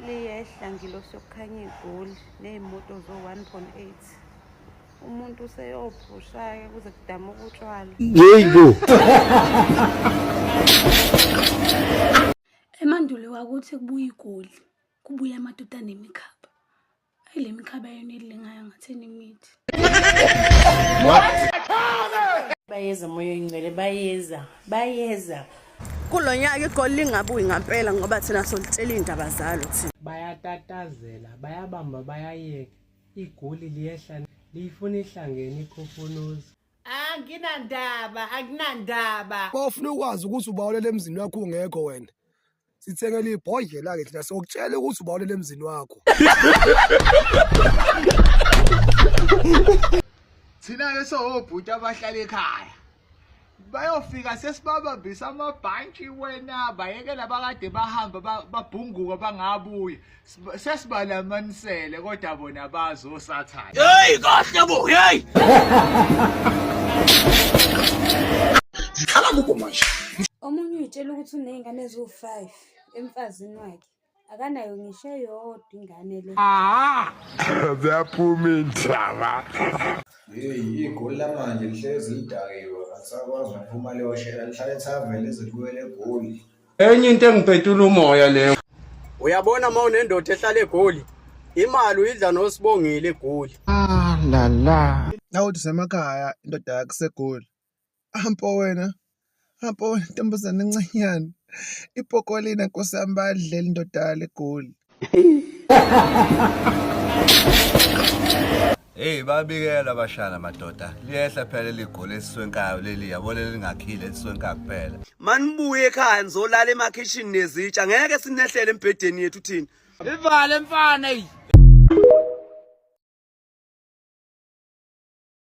Liyehla ngilosi yokukhanya igoli ney'moto zo-1.8. Umuntu useyophusha-ke kuze kudamuke utshwala. Yebo. Emandulo kwakuthi kubuya igoli, kubuya amadoda anemikhaba. Ayi le mikhaba yona elingayo ngatheni imithi. Bayeza moya oyingcwele bayeza bayeza. Kulo nyaka igoli lingabuyi ngampela ngoba thina solitshela iy'ndaba zalo thina. Bayatatazela, bayabamba bayayeka, igoli liyehla liyifuna ihlangene ikhophonozi. Anginandaba, anginandaba. Bafuna ukwazi ukuthi ubawulela emzini wakho ungekho wena. Sithengele ibhodlela ke thina sokutshela ukuthi ubawulela emzini wakho. Thina ke sowobhuti abahlala ekhaya. Bayofika sesibabambisa amabhantshi wena bayekela bakade bahamba babhunguka bangabuyi. Sesibalamanisele kodwa bona bazosathana. Hey kahle bo hey. Zikhala kubo manje. Omunye uyitshela ukuthi uney'ngane eziwu-five emfazini wakhe. Akanayo ngisho eyodwa ingane le. Ziyaphuma indaba. Yeyi igoli lamanje lihlezi lidakiwe alisakwazi nokuphuma liyoshela lihlale ethaveni lize libuyele egoli. Enye into engipetula umoya leyo. Uyabona uma unendoda ehlala eGoli, imali uyidla noSibongile eGoli. Ah la la. Nawuthi usemakhaya indoda yakho isegoli. Ampo wena. Ampo wena ntombazane encanyana. Ipokolina nkosi yami bayadlela indoda yale egoli. Hey babikela abashana madoda. Liyehla phela ligoli esiswenkayo leli yabo leli lingakhile eliswenka kuphela. Manibuye ekhaya nizolala emakhishini nezitsha ngeke sinehlele embhedeni yethu thina. Ivale mfana eyi.